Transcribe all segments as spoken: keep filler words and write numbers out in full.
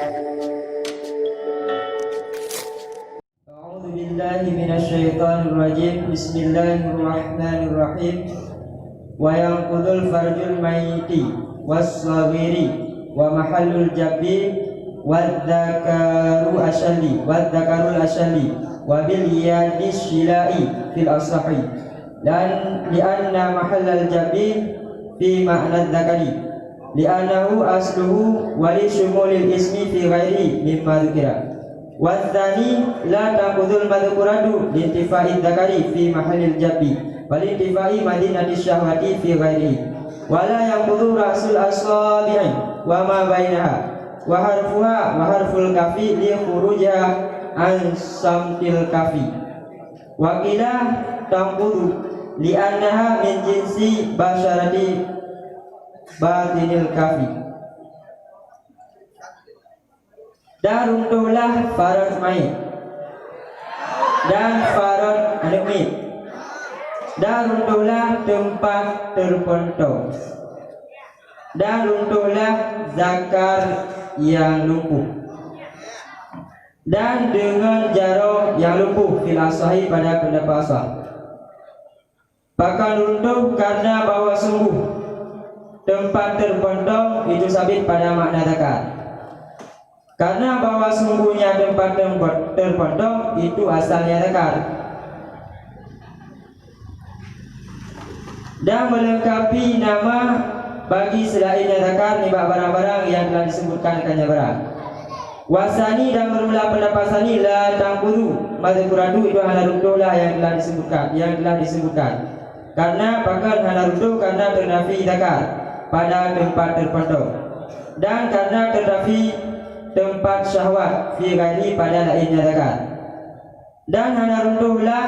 أعوذ بالله من الشيطان الرجيم. بسم الله الرحمن الرحيم. وينقض الفرج الميت والصغير ومحل الجب والذكر الأشل، والذكر الأشل، وباليد الشلاء في الأصح. لأن، لأن محل الجب في معنى الذكر، لأنه أصله ولشمول الاسم في غيره مما ذكر. والثاني، لا تنقض المذكورة لانتفاء الذكر في محل الجب ولانتفاء مظنة الشهوة في غيره، ولا ينقض رأس الأصابع وما بينها وحرفها وحرف الكف لخروجها عن صمت الكف. وقيل تنقض لأنها من جنس بشرة باطن الكف. Dan runtuhlah farot manyét dan farot aneuk miet, dan runtuhlah teumpat teupontong, dan runtuhlah zakar nyang lumpuh, dan deungon jaroe nyang lumpuh, fil asahi, pada peundapat asah. Pakon runtuh? Karena bahwa sungguh teumpat teupontong itu sabit pada makna zakar. Karena bahwa sungguhnya teumpat teupo-, teupontong itu asalnya zakar. Dan melengkapi nama bagi selainnya zakar nibak barang-barang nyang telah disebutkan keu nyan barang. Wasani, dan meulah peundapat sani, la tanqudhu mazkuratu, itu hana runtuhlah nyang telah disebutkan, nyang telah disebutkan. Karena pakon hana runtuh? Karena teunafi zakar pada teumpat teupontong, dan karena teunafi teumpat syahwat fi ghairi, pada lainnya zakar. Dan hana runtuhlah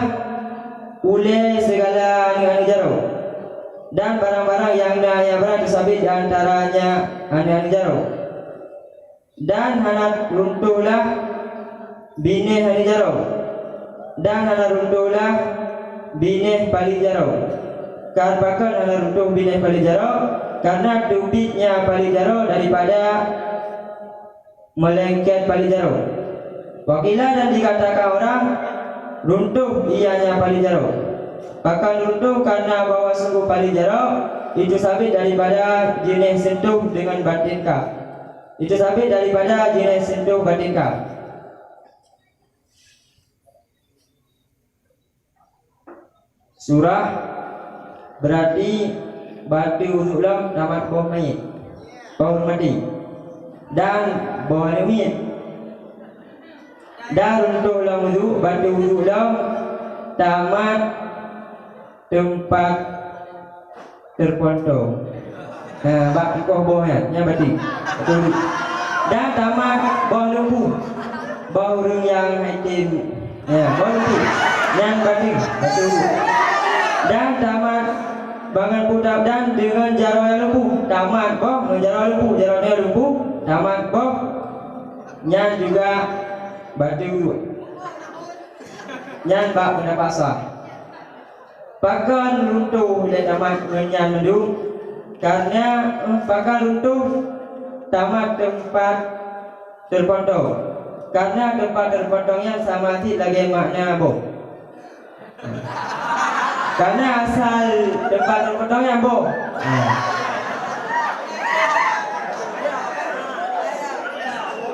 ulée sigala aneuk-aneuk jaroe, dan barang-barang nyang na nyang barang teusabit di antaranya aneuk-aneuk jaroe. Dan hana runtuhlah binéh aneuk jaroe, dan hana runtuhlah binéh paleuet jaroe. Kar-, pakon hana runtuh binéh paleuet jaroe? Karena teubietnya paleuet jaroe daripada meulengket paleuet jaroe. Wa qila, dan dikatakan orang, runtuh ianya paleuet jaroe. Pakon runtuh? Karena bahwa sungguh paleuet jaroe itu sabit daripada jeunèh sentuh deungon batin kaf. Itu sabit daripada jeunèh sentuh batin kaf. Surah, berarti bateue udhu lom tamat boh manyét, boh ureueng maté, dan boh aneuk miet. Dan runtuh lom udhu, bateue udhu lom tamat teumpat teupontong. Ha, bak peukoh boh nyan, nyan bateue. Bateue. Dan tamat boh lumpuh. Boh ureueng nyang hai tem. Ya, boh lumpuh. Nyan bateue, bateue. Dan tamat bangon putab dan deungon jaroe lumpuh. Tamat boh, ngon jaroe lumpuh, jaroe lumpuh. Tamat boh. Nyan juga bateue. Nyan bak peundapat sah. Pakon runtuh lé tamat ngon nyan mandum? Karena, eh, pakon runtuh tamat teumpat teupontong? Karena teumpat teupontong nyan sama cit lagée makna boh. Karena asal teumpat teupontong nyan boh.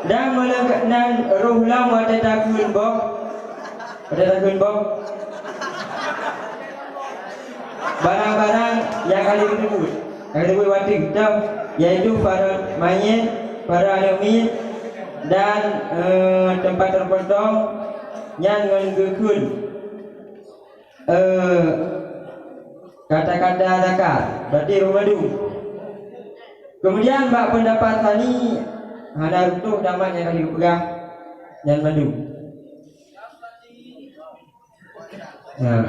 Dan meuleukat nan roh lom watée takheun boh. Pada takheun boh, barang-barang nyang ka lheueh geuteubiet, ka lheueh geuteubiet watée, yaitu farot manyét, farot aneuk miet, dan, eh, teumpat teupontong nyan ngon geukheun, eh, kata-kata zakar, berarti roh mandum. Kemudian bak peundapat sani hana runtuh tamat nyang ka lheueh geupeugah nyan mandum. Nah.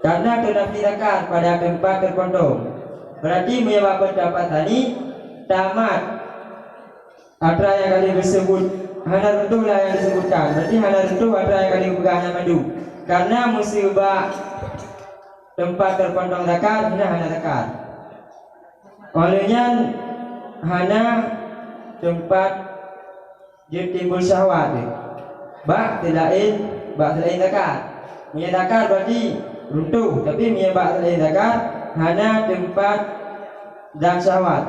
Karena teunafi zakar pada teumpat teupontong. Berarti meunyoe bak peundapat sani tamat atra nyang ka lheueh geuseubut, hana runtuh lah nyang disebutkan. Berarti hana runtuh atra nyang ka lheueh geupeugah nyan mandum. Karena meuseu bak teumpat teupontong zakar, hina hana zakar. Óh lheueh nyan, hana teumpat jeuet timbul syahwat bak seulaén, bak seulaén zakar. Meunyoe zakar berarti runtuh, tapi meunyoe bak seulaén zakar hana teumpat dan syahwat.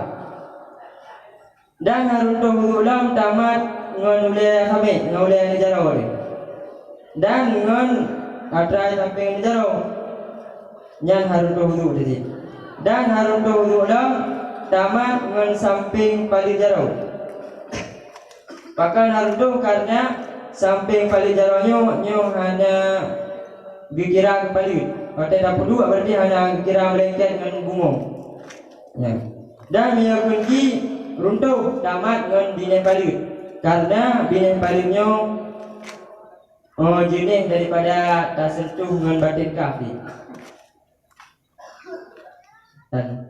Dan hareuem toh udhu lom tamat ngon ulée samét, ngon ulée jaroe. Dan ngon atra sampéng jaroe. Nyan hareuem toh udhu tadi. Dan hareuem toh udhu lom tamat ngon sampéng paleuet jaroe. Pakon hareuem toh, karena sampéng paleuet jaroe nyoe, nyoe hana geukira keu paleuet. Watée tapeuduek berarti hana geukira, meuleungkét ngon bungong. Ya. Dan meunyoe kheun jih runtuh tamat ngon binéh paleuet, karena binéh paleuet nyoe, oh, jeunèh daripada taseuntuh ngon batén kaf jih. Dan